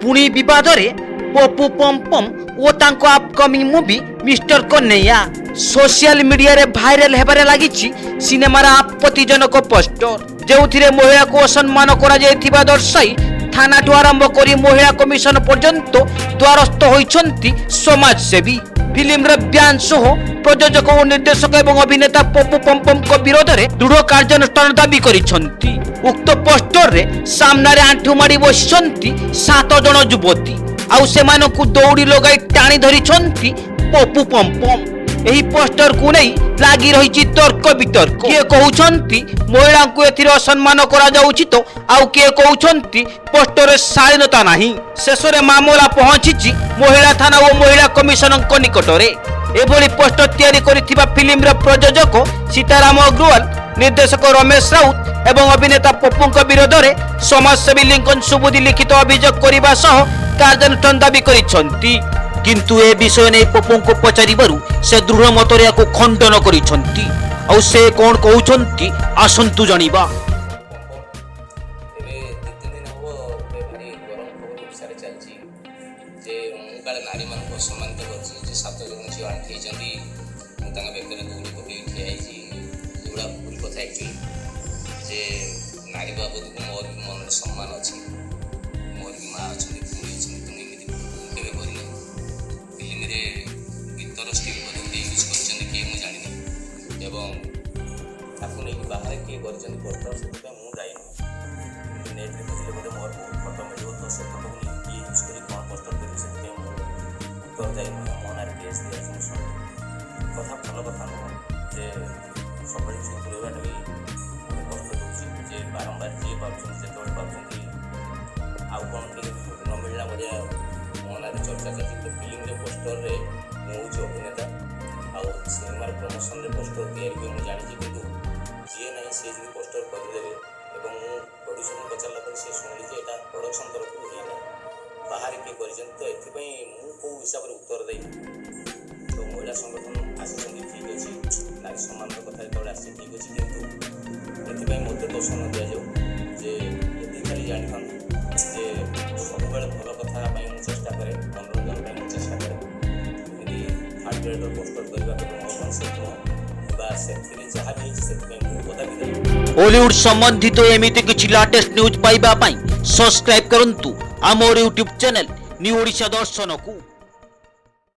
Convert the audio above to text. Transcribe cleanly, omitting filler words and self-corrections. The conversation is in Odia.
ପୁଣି ବିବାଦରେ ପପୁ ପମ୍ପମ୍ ଓ ତାଙ୍କ upcoming movie mister Kanhaiya. Social ମିଡିଆରେ ଭାଇରାଲ ହେବାରେ ଲାଗିଛି ସିନେମାର ଆପତ୍ତିଜନକ ପୋଷ୍ଟର, ଯେଉଁଥିରେ ମହିଳାକୁ ଅସମ୍ମାନ କରାଯାଇଥିବା ଦର୍ଶାଇ ଥାନାଠୁ ଆରମ୍ଭ କରି ମହିଳା କମିଶନ ପର୍ଯ୍ୟନ୍ତ ଦ୍ୱାରସ୍ଥ ହୋଇଛନ୍ତି ସମାଜସେବୀ। ଫିଲ୍ମର ବ୍ୟାନ୍ ସହ ପ୍ରଯୋଜକ ଓ ନିର୍ଦ୍ଦେଶକ ଏବଂ ଅଭିନେତା ପପୁ ପମ୍ପମ୍ଙ୍କ ବିରୋଧରେ ଦୃଢ଼ କାର୍ଯ୍ୟାନୁଷ୍ଠାନ ଦାବି କରିଛନ୍ତି। ଉକ୍ତ ପୋଷ୍ଟରରେ ସାମ୍ନାରେ ଆଣ୍ଠୁ ମାଡ଼ି ବସିଛନ୍ତି ସାତ ଜଣ ଯୁବତୀ, ଆଉ ସେମାନଙ୍କୁ ଦଉଡ଼ି ଲଗାଇ ଟାଣି ଧରିଛନ୍ତି ପପୁ ପମ୍ପମ୍। ଏହି ପୋଷ୍ଟରକୁ ନେଇ ଲାଗି ରହିଛି ତର୍କ ବିତର୍କ। କିଏ କହୁଛନ୍ତି ମହିଳାଙ୍କୁ ଏଥିରେ ଅସମ୍ମାନ କରାଯାଉଛି ତ ଆଉ କିଏ କହୁଛନ୍ତି ପୋଷ୍ଟରରେ ଶାଳୀନତା ନାହିଁ। ଶେଷରେ ମାମଲା ପହଞ୍ଚିଛି ମହିଳା ଥାନା ଓ ମହିଳା କମିଶନଙ୍କ ନିକଟରେ। ଏଭଳି ପୋଷ୍ଟର ତିଆରି କରିଥିବା ଫିଲ୍ମର ପ୍ରଯୋଜକ ସୀତାରାମ ଅଗ୍ରୱାଲ, ନିର୍ଦ୍ଦେଶକ ରମେଶ ରାଉତ ଏବଂ ଅଭିନେତା ପପୁଙ୍କ ବିରୋଧରେ ସମାଜସେବୀ ଲିଙ୍କନ ସୁବୁଦ୍ଧି ଲିଖିତ ଅଭିଯୋଗ କରିବା ସହ କାର୍ଯ୍ୟାନୁଷ୍ଠାନ ଦାବି କରିଛନ୍ତି। କିନ୍ତୁ ଏ ବିଷୟ ନେଇ ପପୁଙ୍କୁ ପଚାରିବାରୁ ସେ ଦୃଢ଼ ମତରେ ଏହାକୁ ଖଣ୍ଡନ କରିଛନ୍ତି। ଆଉ ସେ କଣ କହୁଛନ୍ତି, ଆସନ୍ତୁ ଜାଣିବା। ଏବେ 2-3 ଦିନ ହେବ ଗୋଟେ ଭାରି ଗରମ ଖବର ଓଡ଼ିଶାରେ ଚାଲିଛି ଯେ ମୁଁ କାଳେ ନାରୀମାନଙ୍କୁ ଅସମ୍ମାନିତ କରିଛି, ଯେ ସାତ ଜଣ ଝିଅ ଆଣ୍ଠେଇଛନ୍ତି, ମୁଁ ତାଙ୍କ ବେକରେ ଦଉଡ଼ି ପକେଇ ଠିଆ ହେଇଛି। ଏଗୁଡ଼ା ଭୁଲ କଥା ଆକ୍ଚୁଆଲି, ଯେ ନାରୀ ବାବଦକୁ ମୋର ବି ମନରେ ସମ୍ମାନ ଅଛି। ମୋର ବି ମା ଅଛନ୍ତି, ଭଉଣୀ ଅଛନ୍ତି। ତେଣୁ ଏମିତି ଭୁଲ ମୁଁ କେବେ କରିନି। ଫିଲ୍ମରେ ଗୀତର ଷ୍ଟିଲ୍ ବୋଧେ ଗୋଟେ ୟୁଜ୍ କରିଛନ୍ତି କିଏ, ମୁଁ ଜାଣିନି। ଏବଂ ତାକୁ ନେଇକି ବାହାରେ କିଏ କରିଛନ୍ତି ପୋଷ୍ଟର, ସେଥିପାଇଁ ମୁଁ ଦାୟୀ ନୁହେଁ। ନେଟ୍ରେ ଖୋଜିଲେ ବୋଧେ ମୋର ବହୁତ ଫଟୋ ମିଳିବ। ତ ସେ ଫଟୋକୁ ନେଇକି କିଏ ୟୁଜ୍ କରି କ'ଣ ପୋଷ୍ଟର କରିବେ, ସେଥିପାଇଁ ମୁଁ ଉତ୍ତରଦାୟୀ ନୁହେଁ। ମୋ ନାଁରେ କେସ୍ ଦିଆଯାଇଛି, ମୁଁ ଶୁଣିଲି। କଥା ଭଲ କଥା ନୁହଁ ଯେ ସବୁବେଳେ ଚୁପ୍ ରହିବାଟା ବି ମୋତେ କଷ୍ଟ ଦେଉଛି, ଯେ ବାରମ୍ବାର ଯିଏ ପାରୁଛନ୍ତି, ଯେତେବେଳେ ପାରୁଛନ୍ତି, ଆଉ କ'ଣ ଟିକେ ନ ମିଳିଲା ଭଳିଆ ମୋ ନାଁରେ ଚର୍ଚ୍ଚା ଚାଲିଛି। ଗୋଟେ ଫିଲ୍ମରେ ପୋଷ୍ଟରରେ ମୁଁ ହେଉଛି ଅଭିନେତା, ଆଉ ସିନେମାର ପ୍ରମୋସନରେ ପୋଷ୍ଟର ତିଆରି ହୁଏ, ମୁଁ ଜାଣିଛି। କିନ୍ତୁ ଯିଏ ନାହିଁ ସିଏ ଯଦି ପୋଷ୍ଟର କରିଦେବେ, ଏବଂ ମୁଁ ପ୍ରଡ୍ୟୁସରଙ୍କୁ ପଚାରିଲା ପରେ ସେ ଶୁଣିଲି ଯେ ଏଇଟା ପ୍ରଡକ୍ସନ୍ ତରଫରୁ ହେଇନାହିଁ, ବାହାରେ କିଏ କରିଛନ୍ତି। ତ ଏଥିପାଇଁ ମୁଁ କେଉଁ ହିସାବରେ ଉତ୍ତର ଦେବି? ତ ମହିଳା ସଂଗଠନ ଆସିଛନ୍ତି, ଠିକ୍ ଅଛି। ନାରୀ ସମ୍ମାନର କଥା ଯେତେବେଳେ ଆସିଛି, ଠିକ୍ ଅଛି। କିନ୍ତୁ ଏଥିପାଇଁ ମୋତେ ଦୋଷ ନ ଦିଆଯାଉ, ଯେ ଏତିକି ଖାଲି ଜାଣିଥାନ୍ତୁ ଯେ ସବୁବେଳେ ଭଲ କଥା ପାଇଁ ମୁଁ ଚେଷ୍ଟା କରେ, ମନୋରଞ୍ଜନ ପାଇଁ ମୁଁ ଚେଷ୍ଟା କରେ। ଏମିତି ଥାର୍ଡ଼ ଗ୍ରେଡ଼ର ପୋଷ୍ଟର କରିବା କେବେ ମୋ କନସେପ୍ଟ ନୁହଁ, ବା ସେଥିରେ ଯାହା ବି ହେଇଛି, ସେଥିପାଇଁ ମୁଁ କଦାପି ଦାୟୀ ନୁହେଁ। ଓଲିଉଡ ସମ୍ବନ୍ଧିତ ଏମିତି କିଛି ଲାଟେଷ୍ଟ ନ୍ୟୁଜ୍ ପାଇବା ପାଇଁ ସବସ୍କ୍ରାଇବ୍ କରନ୍ତୁ ଆମର ୟୁଟ୍ୟୁବ୍ ଚ୍ୟାନେଲ ନ୍ୟୁ ଓଡ଼ିଶା ଦର୍ଶନକୁ।